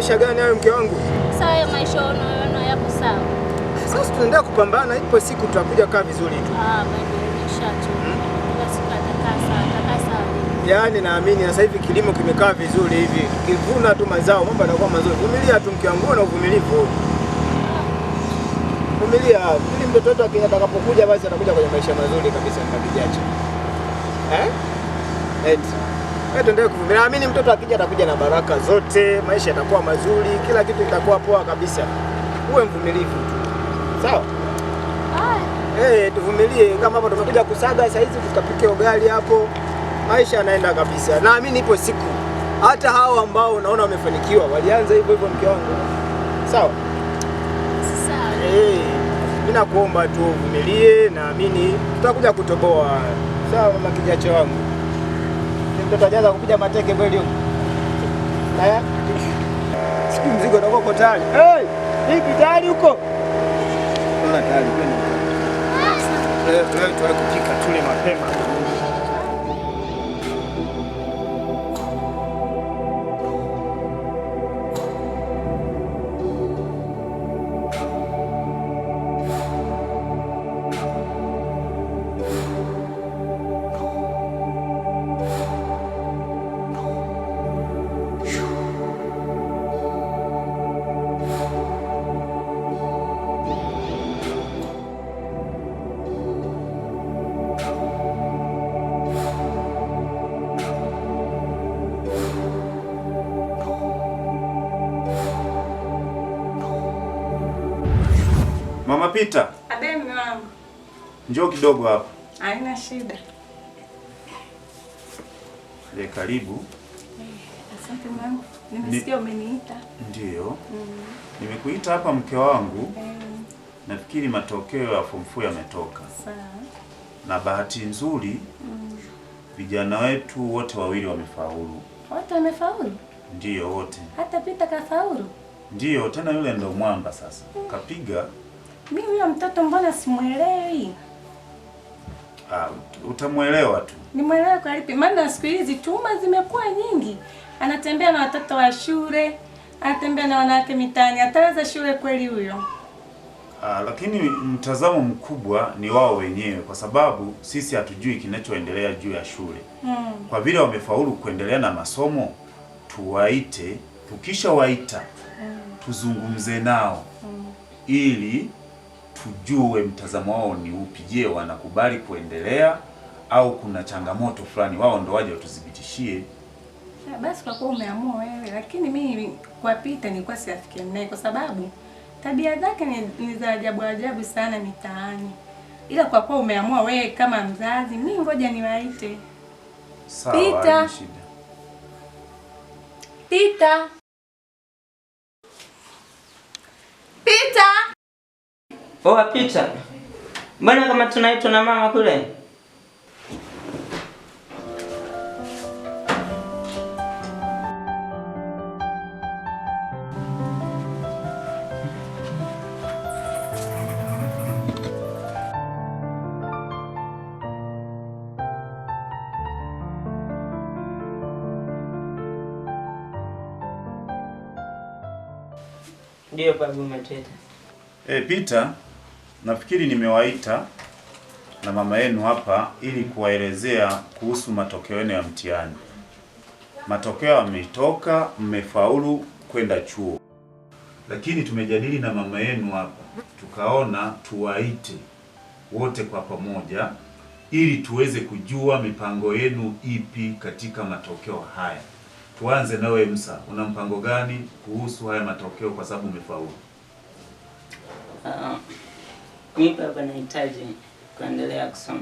Maisha gani hayo mke wangu? Sawa, hayo maisha unayoona yapo sawa. Sasa tunaendelea kupambana, ipo siku tutakuja kaa vizuri tu. Ah, bado nimeshachoka. Kila siku atakaa sawa, atakaa sawa. Yaani naamini sasa hivi kilimo kimekaa vizuri hivi. Tukivuna tu mazao mambo yanakuwa mazuri. Vumilia tu mke wangu, na uvumilivu. Vumilia, ili mtoto wetu atakapokuja basi atakuja kwenye maisha mazuri kabisa mkakijacho. Eh? Eti. Wewe tuendelee kuvumilia. Naamini mtoto akija atakuja na baraka zote, maisha yatakuwa mazuri, kila kitu kitakuwa poa kabisa. Uwe mvumilivu tu. Sawa? Eh, tuvumilie kama hapo tumekuja kusaga saa hizi tukapike ugali hapo. Maisha yanaenda kabisa. Naamini ipo siku hata hao ambao unaona wamefanikiwa walianza hivyo hivyo mke wangu. Sawa? Sawa. Eh, mimi nakuomba tu uvumilie, naamini tutakuja kutoboa. Sawa mama kijacho wangu. Mtoto hajaanza kupiga mateke kweli huko. Eh? Siku mzigo utakuwa uko tayari. Hey, vipi tayari huko? Naona tayari kwenda. Leo tuwe kupika tule mapema. Mama Pita. Abe mume wangu. Njoo kidogo hapa. Haina shida. Je, karibu. Asante mume wangu. Nimesikia umeniita. Ndiyo. Nimekuita hapa mke wangu. Nafikiri matokeo ya form 4 yametoka. Sawa. Na bahati nzuri vijana wetu wote wawili wamefaulu. Wote wamefaulu? Ndiyo, wote. Hata Pita kafaulu? Ndiyo, tena yule ndo mwamba sasa. Kapiga. Mimi huyo mtoto mbona simuelewi? Ah, utamuelewa tu. Nimuelewe kwa lipi? Maana siku hizi tuma zimekuwa nyingi. Anatembea na watoto wa shule, anatembea na wanawake mitaani. Ataweza shule kweli huyo? Ah, lakini mtazamo mkubwa ni wao wenyewe kwa sababu sisi hatujui kinachoendelea juu ya shule. Kwa vile wamefaulu kuendelea na masomo, tuwaite, tukishawaita tuzungumze nao ili tujue mtazamo wao ni upi. Je, wanakubali kuendelea au kuna changamoto fulani? Wao ndo waje watuthibitishie. Basi kwa kuwa umeamua wewe, lakini mimi kwa Pita nilikuwa siafikiani naye kwa sababu tabia zake ni za ajabu ajabu sana mitaani. Ila kwa kuwa umeamua wewe kama mzazi, mimi ngoja niwaite. Sawa, Pita. haina shida. Pita. Pita. Oa Pita. Mbona kama tunaitwa na mama kule? Ndio babu umetuita. Pita, nafikiri nimewaita na mama yenu hapa ili kuwaelezea kuhusu matokeo yenu ya mtihani. Matokeo yametoka, mmefaulu kwenda chuo. Lakini tumejadili na mama yenu hapa, tukaona tuwaite wote kwa pamoja ili tuweze kujua mipango yenu ipi katika matokeo haya. Tuanze nawe Musa, una mpango gani kuhusu haya matokeo kwa sababu umefaulu? Mimi baba nahitaji kuendelea kusoma.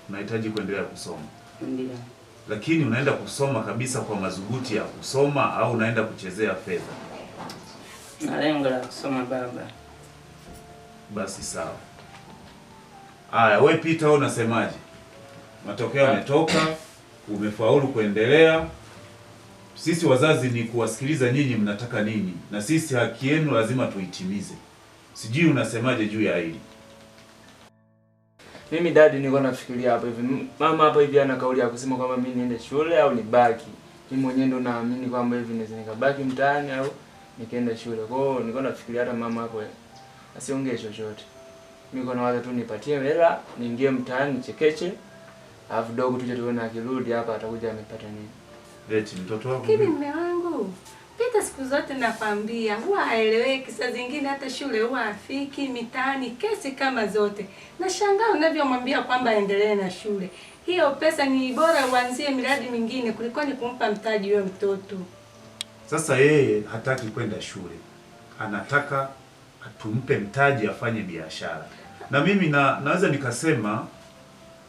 Unahitaji kuendelea kusoma? Ndiyo. Lakini unaenda kusoma kabisa kwa madhubuti ya kusoma au unaenda kuchezea fedha? Na lengo la kusoma baba. Basi sawa. Aya, we Peter, wewe unasemaje? Matokeo yametoka, umefaulu kuendelea. Sisi wazazi ni kuwasikiliza nyinyi mnataka nini, na sisi haki yenu lazima tuitimize. Sijui unasemaje juu ya hili? Mimi dadi nilikuwa nafikiria hapa hivi. Mama hapa hivi ana kauli ya kusema kwamba mimi niende shule au nibaki. Mimi mwenyewe ndo naamini kwamba hivi naweza nikabaki mtaani au nikaenda shule. Kwa hiyo nilikuwa nafikiria hata mama hapo asiongee chochote. Mimi nilikuwa nawaza tu nipatie hela, niingie mtaani nichekeche. Alafu dogo tuje tuone akirudi hapa atakuja amepata nini. Eti mtoto wako. Lakini mume wangu, Pita siku zote nakwambia huwa haeleweki, saa zingine hata shule huwa hafiki, mitaani kesi kama zote. Nashangaa unavyomwambia kwamba aendelee na shule. Hiyo pesa ni bora uanzie miradi mingine kuliko ni kumpa mtaji huyo mtoto. Sasa yeye hataki kwenda shule, anataka tumpe mtaji afanye biashara. Na mimi naweza nikasema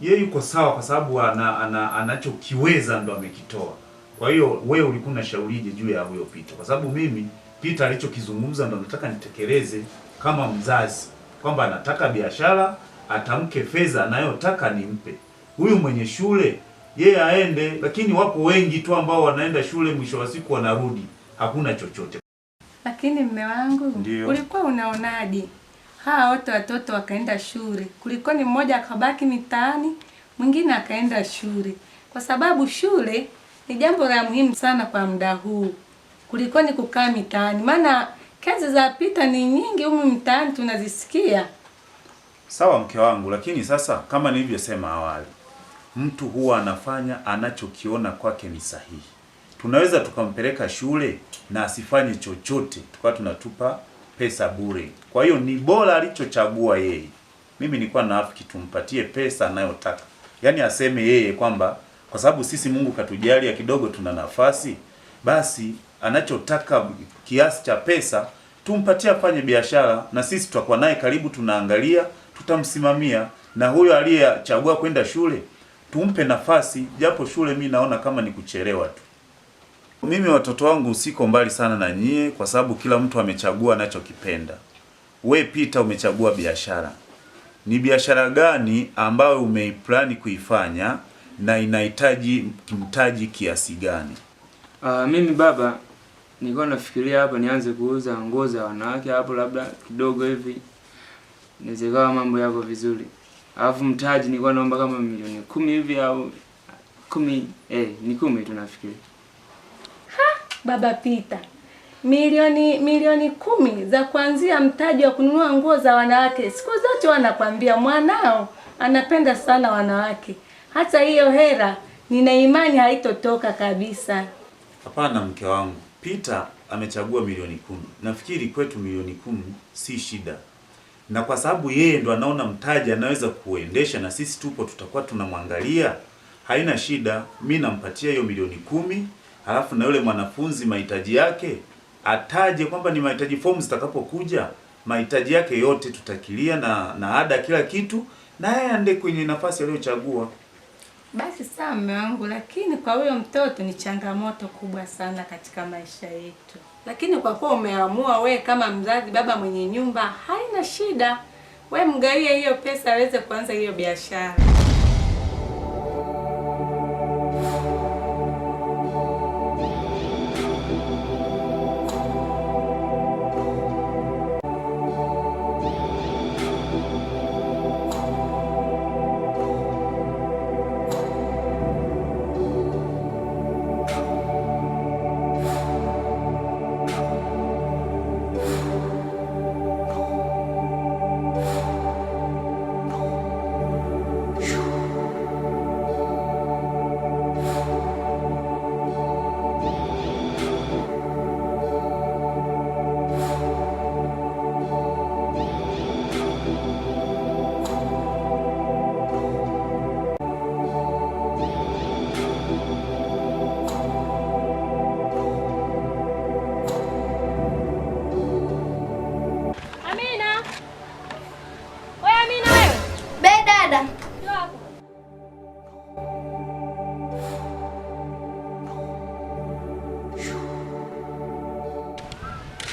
yeye yuko sawa kwa sababu anachokiweza ndo amekitoa. Kwa hiyo wewe ulikuwa unashaurije juu ya huyo Peter? Kwa sababu mimi Peter alichokizungumza ndo nataka nitekeleze kama mzazi, kwamba anataka biashara, atamke fedha anayotaka nimpe. Huyu mwenye shule yeye aende, lakini wapo wengi tu ambao wanaenda shule mwisho wa siku wanarudi hakuna chochote. Lakini mume wangu, ulikuwa unaonaje hawa wote watoto wakaenda shule, kuliko ni mmoja akabaki mitaani, mwingine akaenda shule? Kwa sababu shule ni jambo la muhimu sana kwa muda huu kuliko ni kukaa mitaani, maana kazi za Pita ni nyingi humu mtaani tunazisikia. Sawa mke wangu, lakini sasa kama nilivyosema awali, mtu huwa anafanya anachokiona kwake ni sahihi. Tunaweza tukampeleka shule na asifanye chochote, tukawa tunatupa pesa bure. Kwa hiyo ni bora alichochagua yeye. Mimi nilikuwa naafiki tumpatie pesa anayotaka. Yaani aseme yeye kwamba kwa sababu sisi Mungu katujalia kidogo tuna nafasi, basi anachotaka kiasi cha pesa tumpatie afanye biashara, na sisi tutakuwa naye karibu, tunaangalia, tutamsimamia. Na huyo aliyechagua kwenda shule tumpe nafasi, japo shule mimi naona kama ni kuchelewa tu. Mimi watoto wangu siko mbali sana na nyie, kwa sababu kila mtu amechagua anachokipenda. We Peter umechagua biashara. Ni biashara gani ambayo umeiplani kuifanya na inahitaji mtaji kiasi gani? Mimi baba nilikuwa nafikiria hapa nianze kuuza nguo za wanawake hapo labda kidogo hivi niweze mambo yako vizuri. Alafu mtaji nilikuwa naomba kama milioni 10 hivi au 10, ni 10 tu nafikiri. Ha, baba Peter, milioni 10 za kuanzia mtaji wa kununua nguo za wanawake. Siku zote wanakwambia mwanao anapenda sana wanawake. Hata hiyo hera nina imani haitotoka kabisa. Hapana mke wangu, Peter amechagua milioni 10. Nafikiri kwetu milioni 10 si shida. Na kwa sababu yeye ndo anaona mtaji anaweza kuendesha na sisi tupo tutakuwa tunamwangalia, haina shida. Mimi nampatia hiyo milioni 10, halafu na yule mwanafunzi mahitaji yake ataje kwamba ni mahitaji, forms zitakapokuja mahitaji yake yote tutakilia na ada kila kitu, na yeye aende kwenye nafasi aliyochagua. Basi sawa mume wangu, lakini kwa huyo mtoto ni changamoto kubwa sana katika maisha yetu. Lakini kwa kuwa umeamua we kama mzazi, baba mwenye nyumba, haina shida. We mgawie hiyo pesa aweze kuanza hiyo biashara.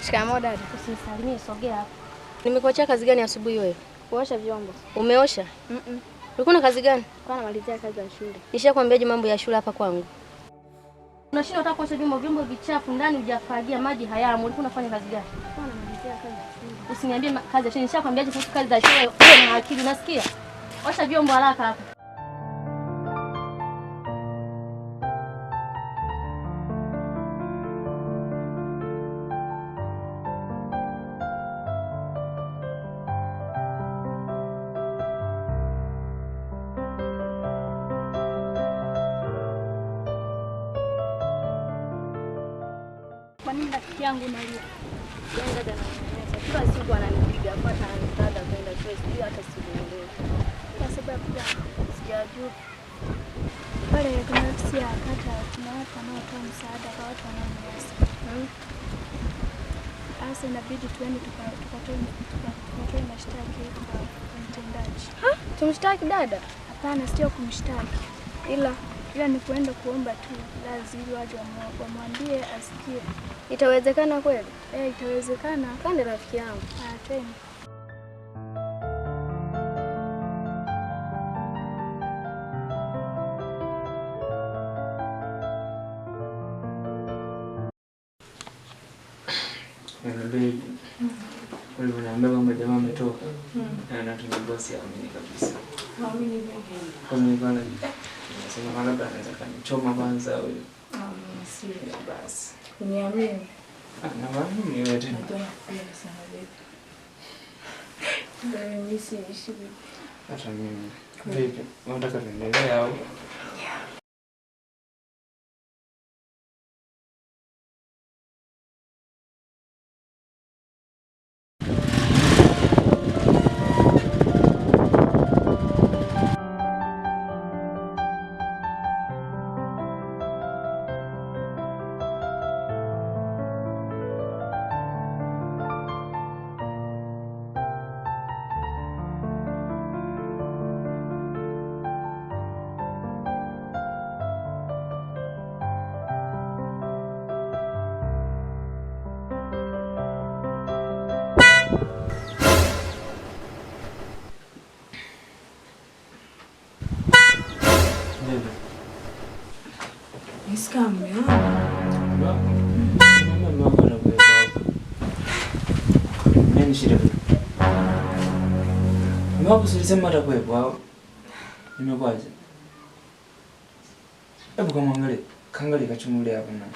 Shikamoo dada. Usinisalimie, sogea hapa. Nimekuachia kazi gani asubuhi wewe? Kuosha vyombo. Umeosha? Ulikuwa na kazi gani? Kwa namalizia kazi za shule. Nishakwambiaje mambo ya shule hapa kwangu? Unashindwa hata kuosha vyombo, vyombo vichafu ndani hujafagia, maji hayamo. Ulikuwa unafanya kazi gani? Kwa namalizia kazi za shule. Usiniambie kazi ya shule. Nishakwambiaje kuhusu kazi za shule? Wewe na akili unasikia? Osha vyombo haraka hapa. nini rafiki yangu nalia? Yaani dada ananinyanyasa. Kila siku ananipiga hata ananitaka kwenda shule, sijui hata simuelewi. Kwa sababu gani? Sijajua. Pale kuna ofisi ya kata kuna watu wanaotoa msaada kwa watu wanaonyanyasa. Sasa inabidi tuende tukatoe mashtaki kwa mtendaji. Ha? Tumshtaki dada? Hapana, sio kumshtaki. Ila ni kuenda kuomba tu radhi ili waje wamwambie asikie. Itawezekana kweli? Eh, itawezekana. Twende rafiki yangu. Ah, twende. Baby, ulivyoniambia kwamba jamaa ametoka, na tunajua siamini kabisa. Kwa nini nilikuwa nasema labda anaweza kanichoma kwanza huyu. Basi. Niamini. Naamini wewe tena. Najua nakupenda sana baby. Ndio mimi siishi baby. Hata mimi. Vipi? Unataka tuendelee au? Yeah. Nini shida? Mwangu silisema atakuwepo au? Nimekwaje? Hebu kama angalie, kaangalie kachungulia hapo na.